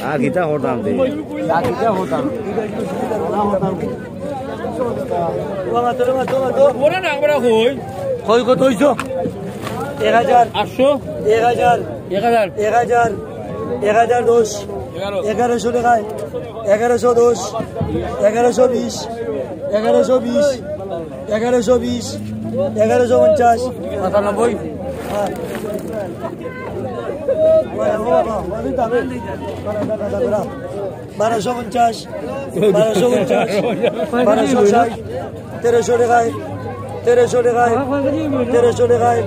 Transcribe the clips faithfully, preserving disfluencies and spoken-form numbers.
আর কিতা করতাম রে? ওরা না, ওরা কই? কই কত হইছো? এক হাজার। আটশো। এক হাজার। এক হাজার। এক হাজার। এক হাজার দশ। এগারো। এগারোশো টাকায়। এগারোশো দশ। এগারোশো বিশ। এগারোশো বিশ। এগারোশো বিশ। এগারোশো পঞ্চাশ। পঁচানব্বই। হ্যাঁ। বারোশো পঞ্চাশ, বারোশো পঞ্চাশ, বারোশো ষাট, তেরোশো টাকায়, তেরোশো টাকায়, তেরোশো টাকায়,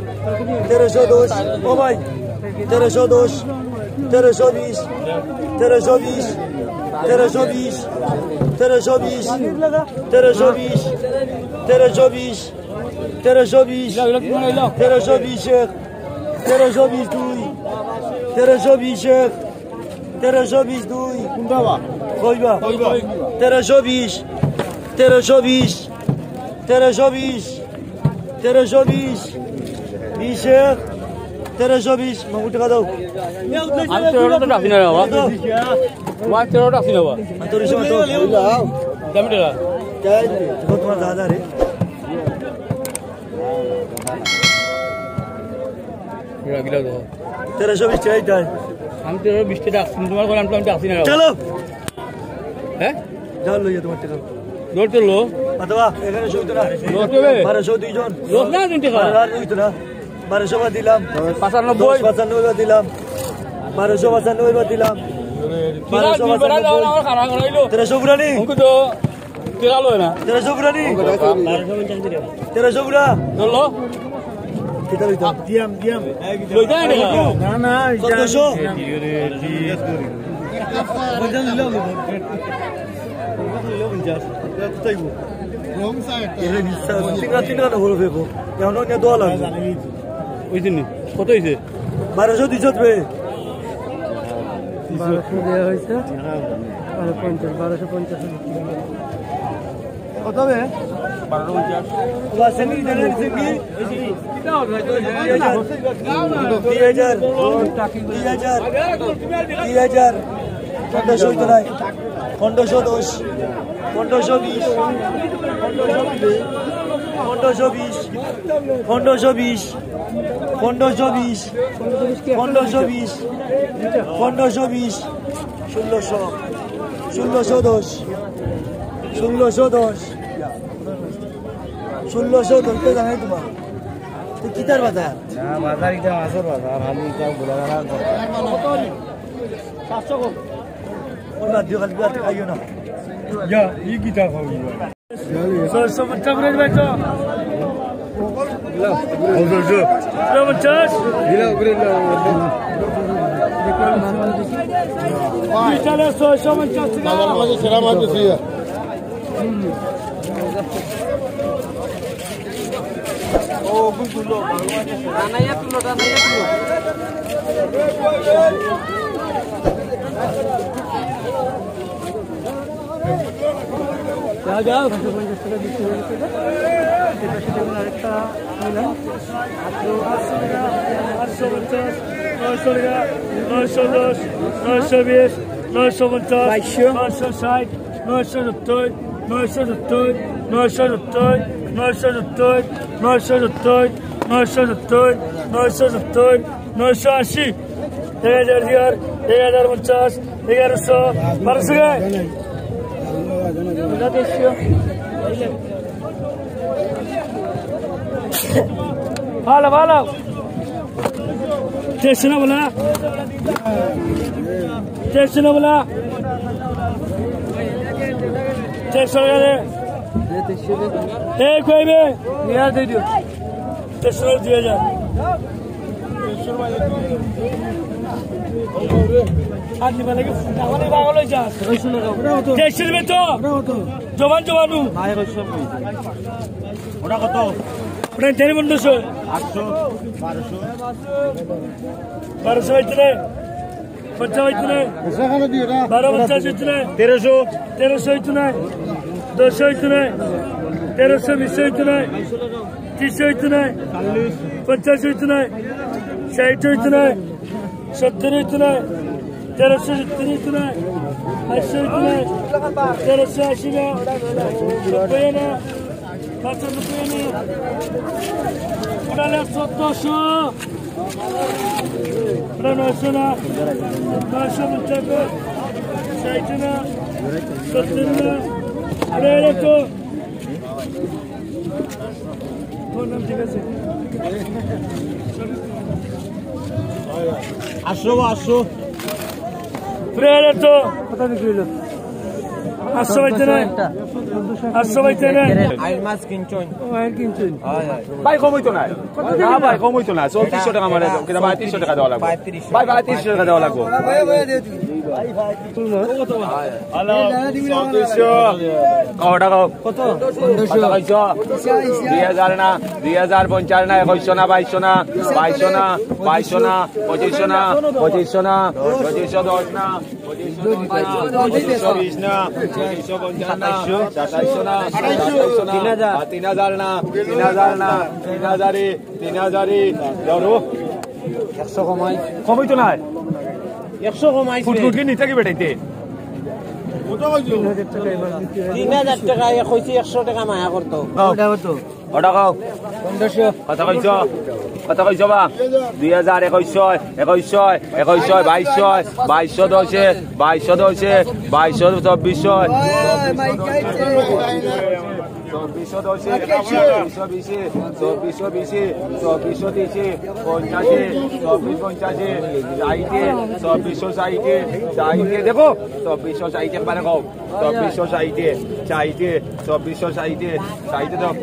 তেরোশো দশ, ও ভাই, তেরোশো দশ, তেরোশো বিশ, তেরোশো বিশ, তেরোশো বিশ, তেরোশো বিশ, তেরোশো বিশ, তেরোশো বিশ, তেরোশো বিশ, তেরোশো বিশ এক, তেরোশো বিশ দুই, তেরোশো বিশ এক, তেরোশো বিশ দুই। কোনটা বা? কইবা? কইবা। তেরোশো বিশ, তেরোশো বিশ, তেরোশো বিশ, তেরোশো বিশ, বিশ এক, তেরোশো বিশ। মামু, টাকা দাও। আমি তেরোটা তো ডাকি না রে বাবা। কত? আমার তেরোটা ডাকি না বাবা। আর তোর সময় তো দাম টাকা। কত তোমার দাদা রে? এরা গিলা দাও। তেরোশো বিশ টাকাই তাই। আমি তেরোশো বিশ টাকা ডাকছি, তোমার করে আমি তো ডাকছি না। চলো। হ্যাঁ? যাও, লইয়া তোমার টাকা। জোর তো লো। অথবা এখানে সই তো না। লস হবে। বারোশো দুইজন। লস না, দুই টাকা। আর, আর ওই তো না। বারোশো বার দিলাম। পাঁচানব্বই। দশ পাঁচানব্বই বার দিলাম। বারোশো পাঁচানব্বই বার দিলাম। বারোশো পাঁচানব্বই। আমার খারাপ করাইলো। তেরোশো পুরানি। অঙ্ক তো। তেরা লয় না। তেরোশো পুরানি। তেরোশো পুরা। ধরলো। কিতা লইতাম? দিয়াম, দিয়াম। লইতাম না। না, না, এটা চোদ্দশো। এরে বিশ্বাস। তিনটা, তিনটা না বলে ফেলবো। এখন অন্য দোয়া লাগবে। ওই জন্য। কত হইছে? বারোশো দুইশো বে। বারোশো দেওয়া হয়েছে। আর পঞ্চাশ, বারোশো পঞ্চাশ। কত হবে? বারোশো পঞ্চাশ। বাস, এমনি দিলে দিলে কি? দুই হাজার, দুই হাজার, দুই হাজার, পনেরোশো হইতো নাই। পনেরোশো দশ, পনেরোশো বিশ, পনেরোশো বিশ, পনেরোশো বিশ, পনেরোশো বিশ, পনেরোশো বিশ, পনেরোশো বিশ, ষোলোশো, ষোলোশো দশ, ষোলোশো দশ, ষোলোশো দশ তো জানাই তোমার। তুই কিতার বাজার? না, বাজার এটা মাছের বাজার, আমি এটা বলে গেলাম। সাতশো কম। ওই বাদ দিও, খালি বাদ খাইও না। ইয়া, ই কিতা খাওয়া? ছয়শো পঞ্চাশ করে দিবে তো। ছয়শো পঞ্চাশ। বিশালে ছয়শো পঞ্চাশ টাকা। বাবার মাঝে সেরা মাছ বেশি। ও, বুঝলো। টানাইয়া তুলো, টানাইয়া তুলো। যাও, যাও। পাঁচশো পঞ্চাশ টাকা বিক্রি হয়ে গেছে। এর পাশে দেখুন আরেকটা নিলাম। আটশো, আটশো টাকা, আটশো পঞ্চাশ, নয়শো টাকা, নয়শো দশ, নয়শো বিশ, নয়শো পঞ্চাশ, বাইশশো। নয়শো ষাট, নয়শো সত্তর, নয়শো সত্তর, নয়শো আশি, এক হাজার, এক হাজার পঞ্চাশ, এগারোশো, বারোশো। ভালো, ভালো। তেইশশো না বলা? তেইশশো না বলা? তেইশশো টাকা দে। এই কইবে? তেইশশো দুই হাজার। আর নিবা লাগে, আমাদের পাগল হয়ে যাস। তেইশশো দিবে তো? জবান জবানু। ওটা কত? ওটা দেড় পনেরোশো। আটশো, বারোশো। বারোশো হইতো না। পঞ্চাশ হইতো না। বারো পঞ্চাশ হইতো না। তেরোশো। তেরোশো হইতো না। দশ হইতো না। তেরোশো বিশ অইতো নায়, ত্রিশ অইতো নায়, পঞ্চাশ অইতো নায়, ষাইট অইতো নায়, সত্তর অইতো নায়, তেরোশো সত্তর অইতো নায়, আশি অইতো নায়, তেরোশো আশি না, নব্বই না, পঁচানব্বই না, ওটা হলো চোদ্দশো। ওটা নয়শো না, নয়শো পঞ্চাশ, ষাইট না, সত্তর না, আরে, আরে তো। তোর নাম ঠিক আছে? আটশো, আটশো। আরে তো। কত বিক্রি হইলো? আটশো বাইতে নাই। আটশো বাইতে নাই। আইল মাছ কিনছইন? ও, আইল কিনছইন। ভাই, কম অইতো নায়। না ভাই, কম অইতো নায়। চৌত্রিশশো টেকা আমার, কিনা ভাই, তিনশো টেকা দেওয়া লাগবো। ভাই, ভাই, তিনশো টেকা দেওয়া লাগবো। কত? কত? কত কইছো? দুই হাজার না, দুই হাজার পঞ্চাশ না, একুশশো না, বাইশশো না, বাইশশো না, বাইশশো না, পঁচিশশো না, পঁচিশশো না, পঁচিশশো দশ না, পঁচিশশো বিশ না, পঁচিশশো পঞ্চাশ না, সাতাইশশো না, সাতাইশশো না, তিন হাজার না, তিন হাজার না, তিন হাজারই, তিন হাজারই, ধরো। একশো কমাই। কমাই তো নাই। একশো কমাইছে। ফুটফুটকে নিতে কি বেটাইতে? তিন হাজার টেকা, এ কইছি একশো টেকা মায়া করতো। ওটা কত? ওটা কও। পনেরোশো। কত কইছো? কত কইছো বা? দুই হাজার, একুশশো, একুশশো, একুশশো, বাইশশো, বাইশশো দশে, বাইশশো দশে, বাইশশো চব্বিশশো। চব্বিশশো দশে, চব্বিশশো বিশে, চব্বিশশো বিশে, চব্বিশশো তিরিশে, পঞ্চাশে, চব্বিশ পঞ্চাশে, ষাইটে, চব্বিশশো ষাইটে, ষাইটে, দেখো, চব্বিশশো ষাইটে একবারে কও। চব্বিশশো ষাইটে, ষাইটে, চব্বিশশো ষাইটে, ষাইটে দাও।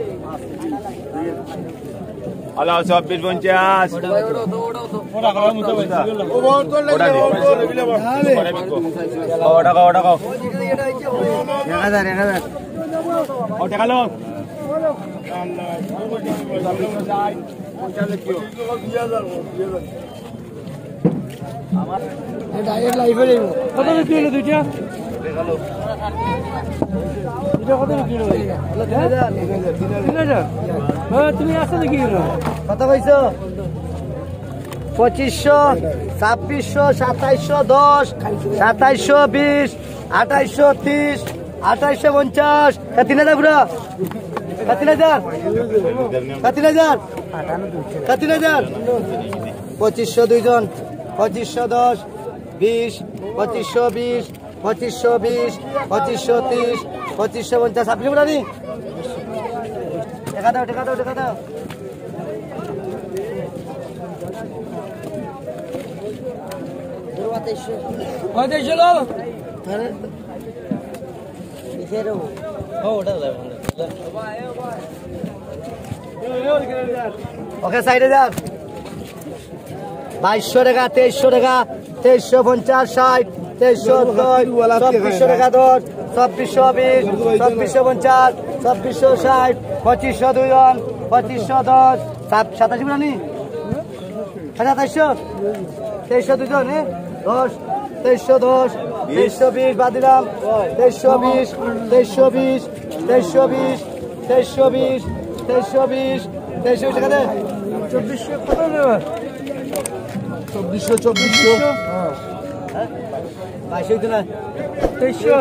হ্যালো, চব্বিশ পঞ্চাশ। ওটা দে। ওটা কও, ওটা কও। এক হাজার, এক হাজার। ও, টাকা লো। এ direct live-এ যাইবো। কত বিক্রি হইলো দুইটা? দুইটা কত বিক্রি হইলো? তিন হাজার? হ্যাঁ, তুমি আসো দেখি গেলো। কত কইছো? পঁচিশশো, ছাব্বিশশো, সাতাইশশো দশ, সাতাইশশো বিশ, আঠাইশশো তিরিশ, আঠাইশশো পঞ্চাশ। এ তিন হাজার পুরা। এ তিন হাজার। এ তিন হাজার। এ তিন হাজার। পঁচিশশো দুইজন, পঁচিশশো দশ, বিশ, পঁচিশশো বিশ, পঁচিশশো বিশ, পঁচিশশো তিরিশ, পঁচিশশো পঞ্চাশ। আপনি উড়ানি? টাকা দাও, টাকা দাও, টাকা দাও। পঁয়ত্রিশশো লো। ওকে, সাইডে যান। বাইশশো টাকা, তেইশশো টাকা, তেইশশো পঞ্চাশ, ষাইট, তেইশশো দশ, চব্বিশশো টাকা দশ, চব্বিশশো বিশ, চব্বিশশো পঞ্চাশ, চব্বিশশো ষাইট, পঁচিশশো দুইজন, পঁচিশশো দশ, সাত-, সাতাশি পুরানি? সাতাইশশো? তেইশশো দুইজন, এ? দশ, তেইশশো দশ, তেইশশো বিশ বাদ দিলাম। তেইশশো বিশ, তেইশশো বিশ, তেইশশো বিশ, তেইশশো বিশ, তেইশশো বিশ, তেইশশো বিশ টাকা দে। চব্বিশশো কত নেবে? চব্বিশশো, চব্বিশশো। হ্যাঁ। বাইশ হইতো না। তেইশশো,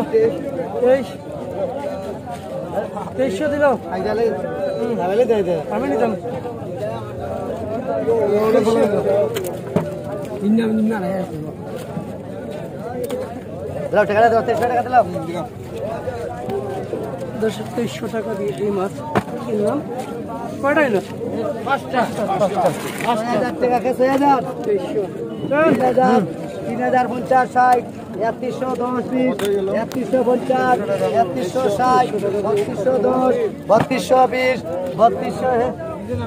তেইশ। তেইশশো দিলাম। আমি নিতাম। দিলাম, টাকা দাও, তেইশশো টাকা দিলাম। দশ, তেইশশো টাকা দিয়ে এই মাছ কিনলাম। কয়টা হইলো? পাঁচটা। পাঁচটা। পাঁচ হাজার টাকা, ছয় হাজার। তেইশশো। তিন হাজার, তিন হাজার পঞ্চাশ, ষাইট, একত্রিশশো দশ, বিশ, একত্রিশশো পঞ্চাশ, একত্রিশশো ষাইট, বত্রিশশো দশ, বত্রিশশো বিশ, বত্রিশশো, হে,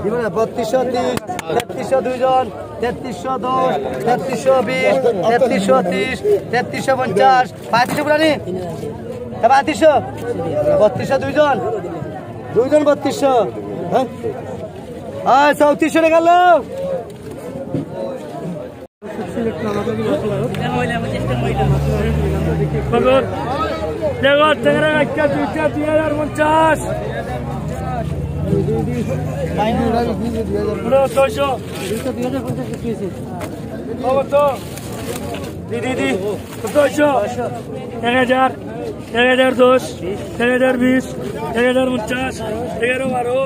কি বলে, বত্রিশশো তিরিশ, তেত্রিশশো দুইজন, তেত্রিশশো দশ, তেত্রিশশো বিশ, তেত্রিশশো তিরিশ, তেত্রিশশো পঞ্চাশ, পঁয়ত্রিশশো পুরানি? হ্যাঁ, পঁয়ত্রিশশো? বত্রিশশো দুইজন? দুইজন বত্রিশশো? হ্যাঁ? আয়, চৌত্রিশশো টাকা লো। বাজার, টেংরা একটা দুইটা, দুই হাজার পঞ্চাশ। ছয়শো। কত? দি, দি, দি। ছয়শো। এক হাজার, এক হাজার দশ, এক হাজার বিশ, এক হাজার পঞ্চাশ, এগারো বারো,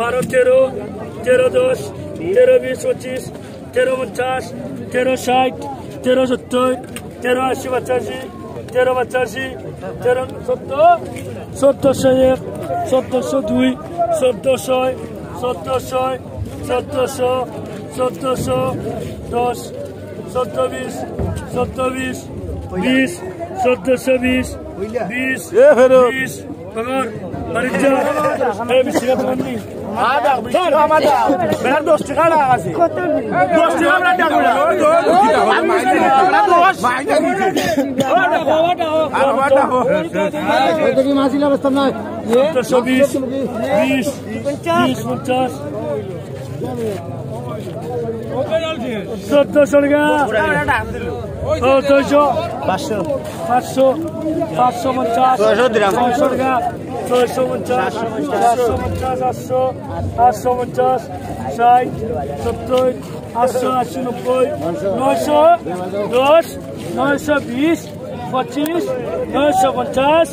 বারো তেরো, তেরো দশ, তেরো বিশ পঁচিশ, তেরো পঞ্চাশ, তেরো ষাট, তেরো সত্তর, তেরো আশি পঁচাশি, তেরো পঁচাশি, তেরো সত্তর, চোদ্দশো এক, চোদ্দশো দুই, চোদ্দশো, চোদ্দশো, চোদ্দশো, চোদ্দশো দশ, চোদ্দ বিশ, চোদ্দ বিশ, বিশ, চোদ্দশো বিশ, বিশ, এ ফেরত। বিশ, পকড়, বাড়ির যা। এই বিশ টাকা পকড় নি। বেটা দশ টাকা রাখ আছে। দশ টাকা আমরা টাকা আমরা দশ। আর হওয়াটা হোক। কত কি মাসিলা বেচতাম না? চোদ্দশো বিশ, বিশ, বিশ পঞ্চাশ। চোদ্দশো টাকা। ও, ছয়শো। পাঁচশো। পাঁচশো। পাঁচশো পঞ্চাশ। ছয়শো দিলাম। ছয়শো টাকা। ছয়শো পঞ্চাশ। সাতশো পঞ্চাশ। সাতশো পঞ্চাশ। আটশো। আটশো পঞ্চাশ। ষাট। সত্তর। আটশো, আটশো নব্বই। নয়শো দশ। নয়শো বিশ। পঁচিশ, নয়শো পঞ্চাশ,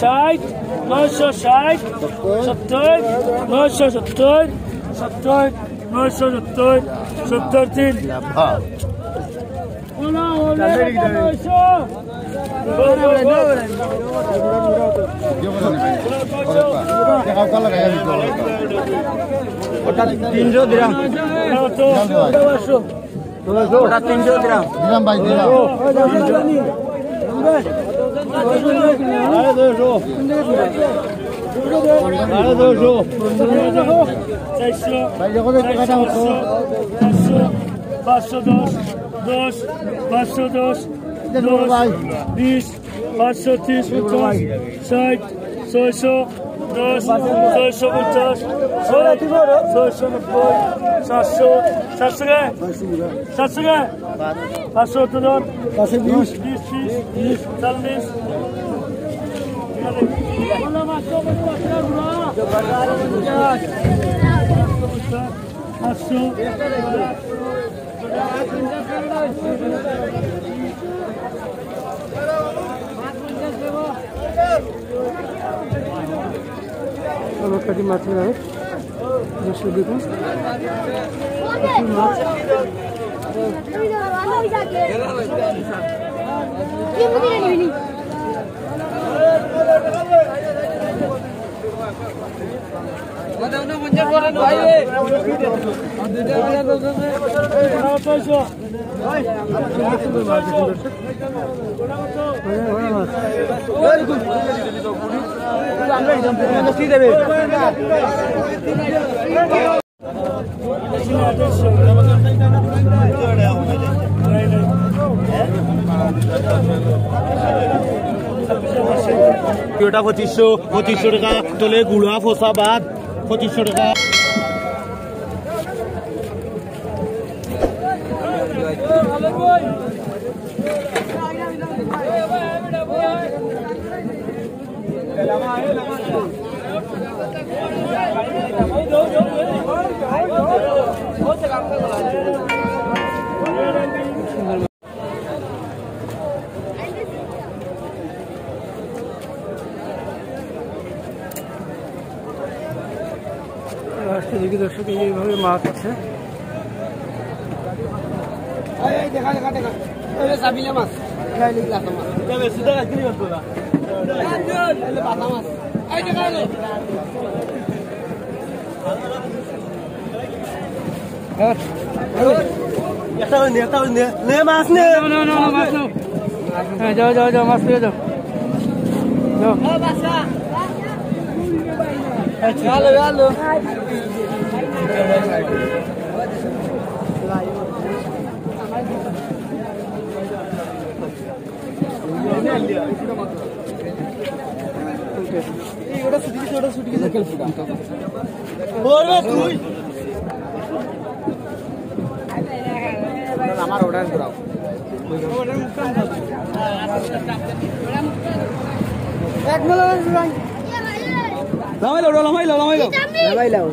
ষাট, নয়শো ষাট, সত্তর, নয়শো সত্তর, সত্তর, নয়শো সত্তর, সত্তর তিন। ওটা তিনশো দিলাম। ওটা তিনশো দিলাম। দিলাম ভাই, দিলাম। আরে দুশো। আরে দুশো। চারশো। ভাই, যখন একটু কাটা হতো। পাঁচশো দশ, দশ, পাঁচশো দশ, এটা দেবো দশ, ভাই। বিশ, পাঁচশো তিরিশ, পঞ্চাশ, ষাট, ছয়শো দশ, ছয়শো পঞ্চাশ, ছয়শো নব্বই, সাতশো, সাতশো কে? সাতশো কে? পাঁচশো কত জন? পাঁচশো বিশ। বিশ, ত্রিশ, চল্লিশ। পাঁচশো। আমার কাছে মাছ নাই, দর্শক দেখুন। ওটা পঁচিশশো, পঁচিশশো টাকা, তলে গুড়া ফোসা বাদ, পঁচিশশো টাকা। লাস্টে দেখি দর্শক, এইভাবে মাছ আছে। এই, এই, দেখা, দেখা, দেখা। এই যে সাবিলা মাছ। এই যে লাতা মাছ। এই যে সুদা গাছ, কিনে করতো না। এই যে পাতা মাছ। এই যে খাইলে। হ্যাঁ। একটা করে নে, একটা করে নে। নে, মাছ নে। না, না, না, না, মাছ নাও। হ্যাঁ, যাও, যাও, যাও, মাছ নিয়ে যাও। যাও। ভালো, ভালো। এই, ওটা ছুটি গেছে, ওটা ছুটি গেছে। ওরে তুই। আমার ওটা ঘুরাও। এক নম্বর। লামাই লাও, লামাই লাও, লামাই লাও। লামাই লাও।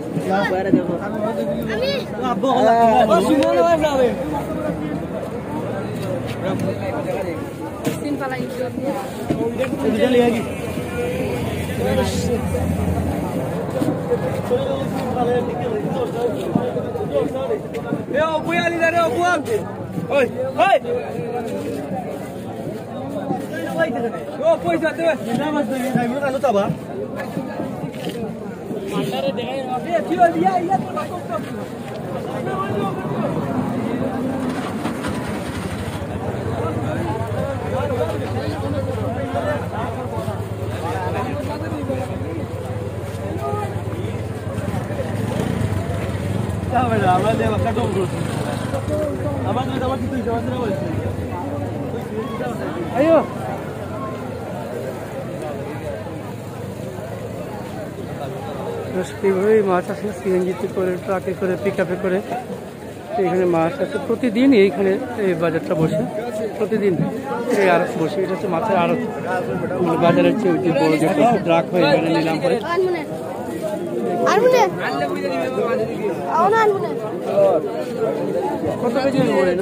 এ, অপু আলি দা রে, অপু আনতে। ওই, ওই। ও, পয়সা দে। আইও। দর্শক, এইভাবেই মাছ আসে সিএনজিতে করে, ট্রাকে করে, পিক আপে করে। এখানে মাছ আসে প্রতিদিন, এইখানে এই বাজারটা বসে প্রতিদিন। এই আড়ত বসে, এটা হচ্ছে মাছের আড়ত। মানে বাজারে হচ্ছে ওই যে বড় যে ট্রাক হয়, এখানে নিলাম করে। আনবো না। আনবো না। কত কেজি হইব রে?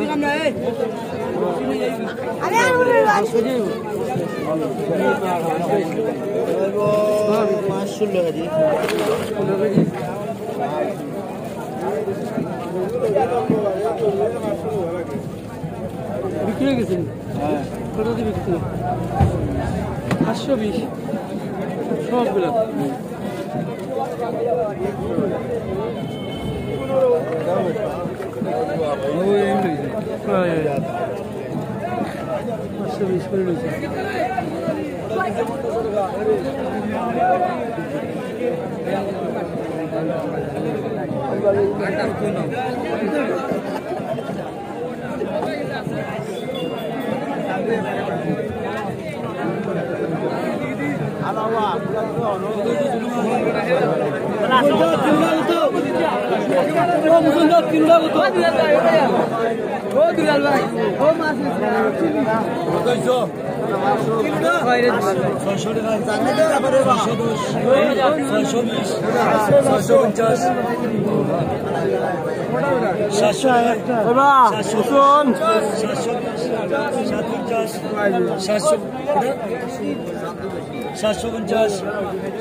আরে আনবো না। পাঁচ কেজি হইব। মাছ ষোলো কেজি। পনেরো কেজি। বিক্রি হয়ে গেছে? হ্যাঁ। কত দিয়ে বিক্রি? পাঁচশো বিশ। সবগুলো। হ্যাঁ, হ্যাঁ। পাঁচশো বিশ করে রয়েছে। সাতশো এক। সাতশো পঞ্চাশ। সাতশো পঞ্চাশ। সাতশো পঞ্চাশ। সাতশো পঞ্চাশ।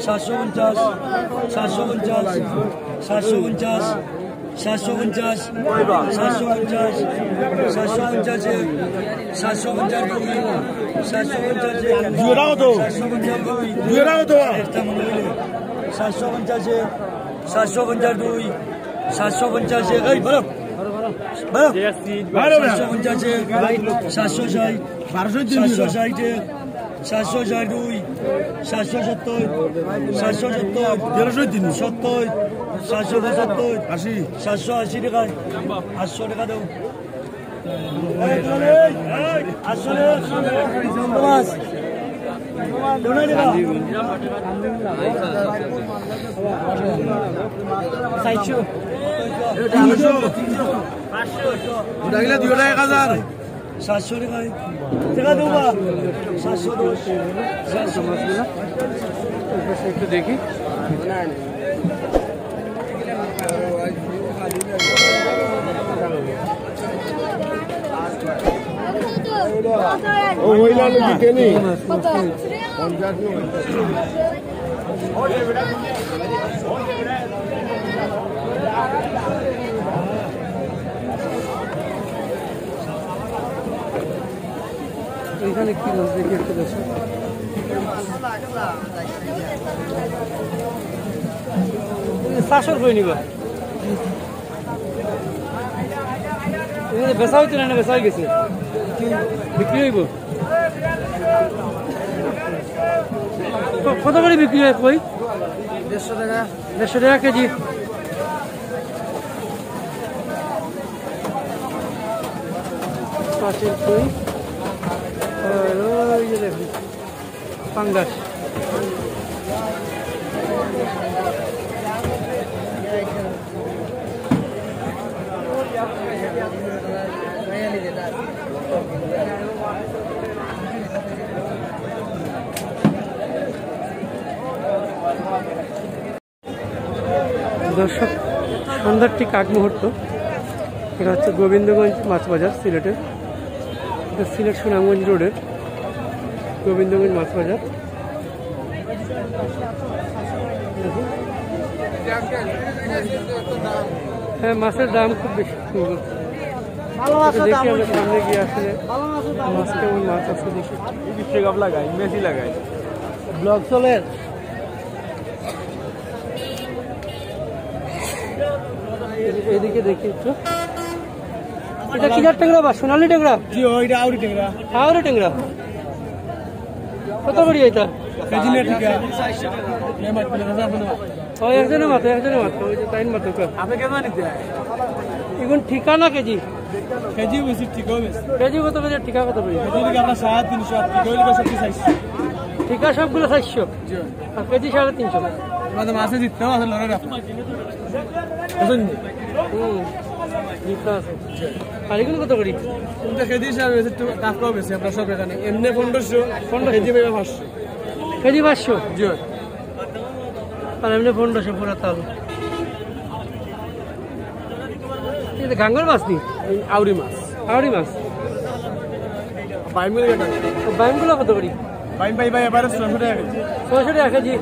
সাতশো পঞ্চাশ। সাতশো পঞ্চাশ। সাতশো পঞ্চাশ। সাতশো পঞ্চাশ। সাতশো পঞ্চাশ। সাতশো পঞ্চাশ এক। সাতশো পঞ্চাশ দুই। সাতশো পঞ্চাশ এক। জোড়াও তো। সাতশো পঞ্চাশ দুই। জোড়াও তো। একটা মনে হইলে। সাতশো পঞ্চাশ এক। সাতশো পঞ্চাশ দুই। সাতশো পঞ্চাশ এক। এই, বাড়াও। বাড়াও। বাড়াও না। সাতশো পঞ্চাশ এক। সাতশো ষাট। বারোশো তিন। সাতশো ষাট এক। সাতশো ষাট দুই। সাতশো সত্তর। সাতশো সত্তর। তেরোশো তিন। সত্তর। সাতশো পঁচাত্তর। আশি। সাতশো আশি টাকায়। আটশো টাকা দাও। আটশো টাকা। চারশো। তিনশো। দুটা গেলে দুইটা এক হাজার। সাতশো টাকা। টাকা দেবো বা? সাতশো দশ। সাতশো। একটু দেখি। ও, মহিলা লোক দিতে নি? পঞ্চাশ। এখানে কি মাছ দেখি একটু দেখো। চাষের কই নিবা? এখানে বেচা হইতো না, না বেচা হয়ে গেছে? বিক্রি হইব? ক-, কত করে বিক্রি হয় কই? দেড়শো টাকা। দেড়শো টাকা কেজি। পাশের কই? আর ওই যে দেখুন, পাঙ্গাস। দর্শক, সন্ধ্যার ঠিক আগ মুহূর্ত। এটা হচ্ছে গোবিন্দগঞ্জ মাছ বাজার, সিলেটের। এটা সিলেট সুনামগঞ্জ রোডের গোবিন্দগঞ্জ মাছ বাজার। হ্যাঁ, মাছের দাম খুব বেশি। ভালো আছে, দেখি দাম আমরা হচ্ছে। সামনে গিয়ে আসলে ভালো আছে, দাম মাছ হচ্ছে। কেমন মাছ আছে দেখি। বিশ্বকাপ লাগাই, মেসি লাগাই। ব্লগ চলের। এদিকে দেখি একটু। এটা কি জাত টেংরা বা সোনালী টেংরা? জি, ওইটা আউরি টেংরা। আউরি টেংরা। কত করি এটা? কেজি না ঠিকা? ও, একজনে মাত্র, একজনে মাত্র, ওই যে তাইন মাত্র। আপনি কেমন নিতে? এখন ঠিকা না কেজি? কেজি বেশি, ঠিকাও বেশি। কেজি কত করে, ঠিকা কত করে? কেজি থেকে আমরা সাড়ে তিনশো, আর ঠিকা হইলে সবটি চারশো। ঠিকা সবগুলো চারশো? জি। আর কেজি সাড়ে তিনশো। আমাদের মাছে জিততে হবে, আসলে লড়াই রাখতে। বুঝলেন নি? হুম, জিততে আছে। আর এগুলো কত করি? কোনটা কেজি হিসাবে বেশি, একটু কাঁকড়াও বেশি, আমরা সব এখানে। এমনি পনেরোশো, পনেরোশো। কেজি পাইবে পাঁচশো। কেজি পাঁচশো? জি। আর এমনি পনেরোশো পুরা তাল। এটা গাঙ্গর মাছ নি? এই আউরি মাছ। আউরি মাছ। বাইমগুলো কেন? তো বাইমগুলো কত করি? বাইম পাই ভাই, এবারে ছয়শো টাকা কেজি। ছয়শো টাকা কেজি।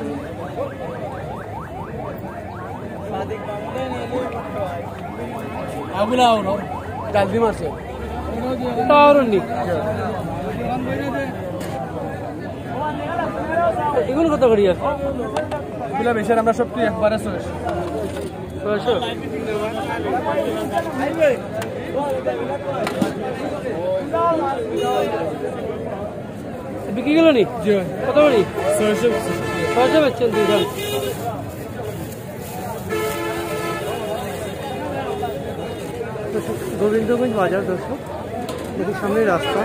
আগুলা আউরো, জালদি মাছ। তা আউরো নি। এগুলো কত করিয়া? এগুলা বেশি, আমরা সব তো একবারে ছয়শো। ছয়শো। বিক্রি গেল নি? জি ভাই। কত করি? ছয়শো। ছয়শো বেচছেন দুইজন। গোবিন্দগঞ্জ বাজার, দর্শক, দেখি সামনে রাস্তা।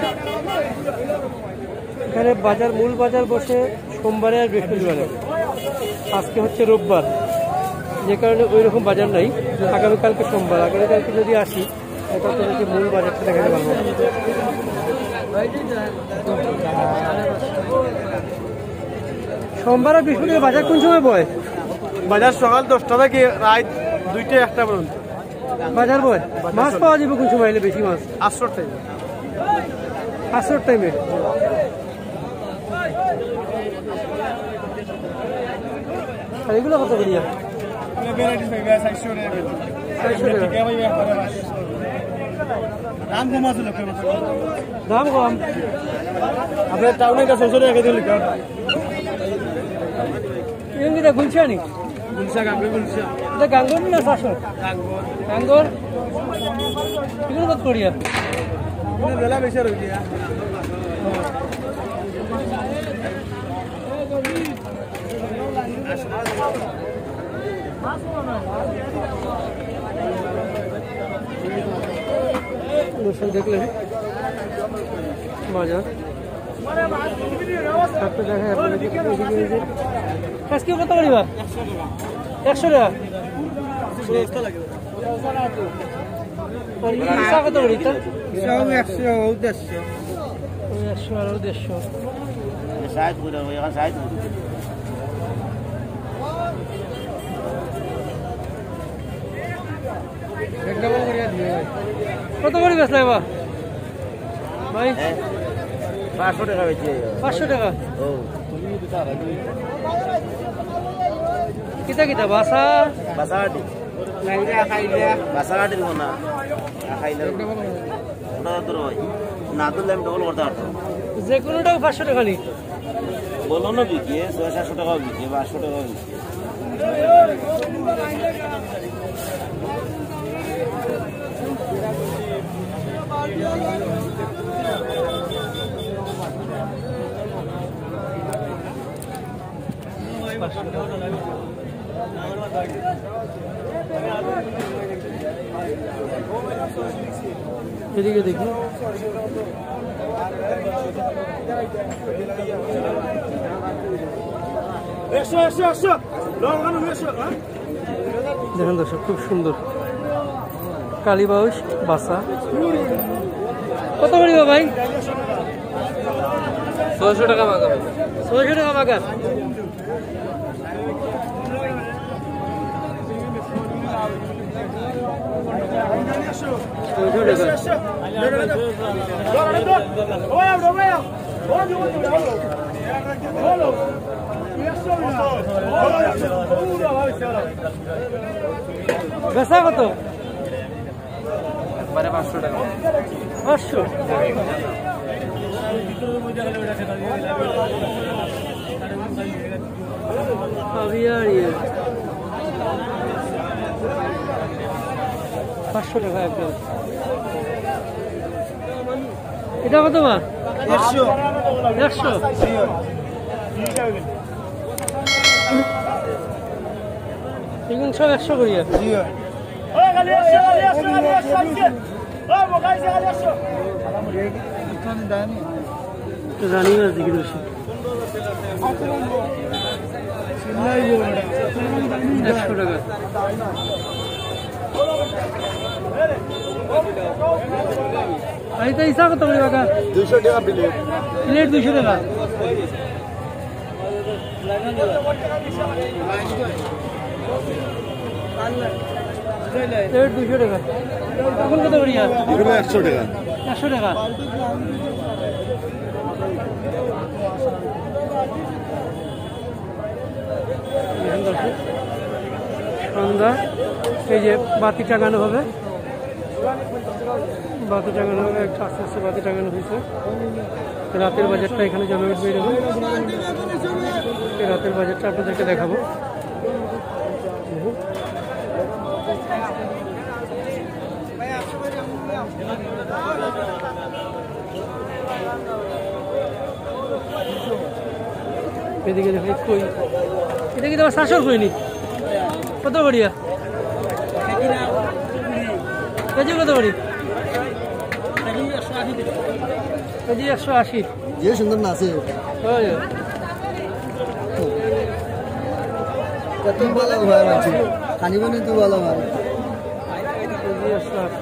এখানে বাজার, মূল বাজার বসে সোমবারে আর বৃহস্পতিবারে। আজকে হচ্ছে রোববার, যে কারণে ওই রকম বাজার নাই। আগামীকালকে সোমবার, আগামীকালকে যদি আসি, এটা তো হচ্ছে মূল বাজারটা দেখাতে পারবো। সোমবার আর বৃহস্পতিবার বাজার কোন সময় বয়? বাজার সকাল দশটা থেকে রাত দুইটা একটা পর্যন্ত। বাজার বয়? মাছ পাওয়া যাবে কোন সময় এলে বেশি মাছ? আটশোর টাইমে। আটশোর টাইমে। আর এগুলো কত করিয়া? ভ্যারাইটিস ভাই, ভাই, চারশো টাকা কেজি। চারশো টাকা। দাম কম আছে লোকের মতো। দাম কম। আপনার টাউনে এটা ছয়শো টাকা কেজি লিটার। এগুলো কিতা গুলশা নি? গুলশা, গাঙ্গুর গুলশা। এটা গাঙ্গুর না চাষর? গাঙ্গুর। গাঙ্গুর? এগুলো কত করিয়া? এগুলো বেলা বেশি আর হইছে। দর্শক দেখলেন বাজার। থাকতে দেখা যাবে। এদিকে এই যে আজকে কত করিবা? একশো টাকা। আর ইলিশা কত করি এটা? ইলিশাও একশো, ও দেড়শো। ওই একশো আর ও দেড়শো। সাইজ করে, ওই এখন সাইজ করে। কত করি বেচলা এবার? ভাই? হ্যাঁ? পাঁচশো টাকা বেচি। পাঁচশো টাকা? ও। কিতা কিতা? বাসা? বাসা আটি। বাসা আটি দিব না। খাইলে ওটা তো দূর হয়। না তুললে আমি ডবল করতে পারতাম। যে কোনোটাও পাঁচশো টাকা নি? বললাম না বিকে, ছয় সাতশো টাকাও বিকে, পাঁচশো টাকাও বিকে। এদিকে দেখি। একশো, একশো, একশো। দেখেন দর্শক, খুব সুন্দর কালীবাউস বাসা। কত করিবা ভাই? ছয়শো টাকা মাগা। ছয়শো টাকা মাগা। বেচা কত? একবারে পাঁচশো টাকা। পাঁচশো। পাঁচশো টাকা একদম। এটা কত বা? একশো। একশো। এগুলো সব একশো করিয়া। রানি মাছ দেখি দর্শক। একশো টাকা। আর এটা ইসা কত করে কাকা? দুইশো টাকা প্লেট। প্লেট দুইশো টাকা। প্লেট দুইশো টাকা। এখন কত করিয়া? এগুলো একশো টাকা। একশো টাকা। এখন দর্শক, সন্ধ্যা, এই যে বাতি টাঙানো হবে, বাতি টাঙানো হবে, একটা আস্তে আস্তে বাতি টাঙানো হয়েছে। রাতের বাজারটা এখানে জমে উঠবে এরকম। এই রাতের বাজারটা আপনাদেরকে দেখাবো। এদিকে দেখো কই, এটা কি তোমার শাশুর কইনি? কত করিয়া? কেজি কত করি? কেজি একশো আশি। যে সুন্দর নাচে। ওই। কত ভালো হয় মানছি। খানি বানি তো ভালো হয়। কেজি একশো আশি।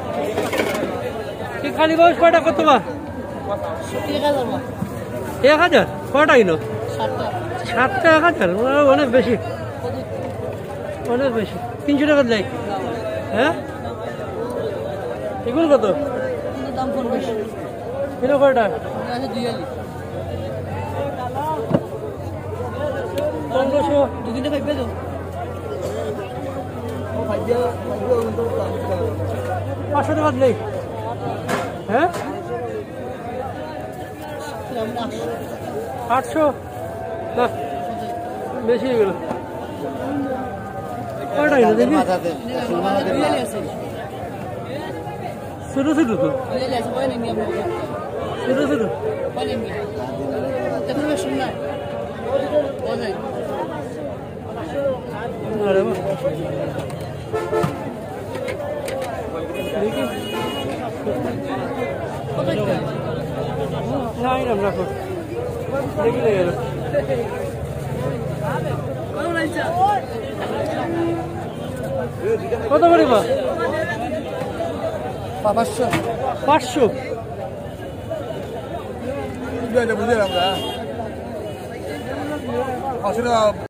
কি খানি বাউশ কয়টা কত বা? এক হাজার? কয়টা হইল? সাতটা। সাতটা এক হাজার? ও, অনেক বেশি। অনেক বেশি। তিনশো টাকা দেয়। হ্যাঁ? এগুলো কত? এগুলোর দাম পনেরোশো। এগুলো কয়টা? এগুলো আছে দুই আলি। পনেরোশো। দুদিনে খাইবে তো? পাঁচশো টাকা দিলে। হ্যাঁ? আটশো? না, বেশি হয়ে গেল। কয়টা হইল দেখি? ছোট ছোট তো। ছোট ছোট। আরে বাহ। দেখি। না, এরকম রাখো। দেখি না গেল। কত করে বা? পাঁচশো। পাঁচশো? বুঝলাম আমরা। পাঁচশো টাকা।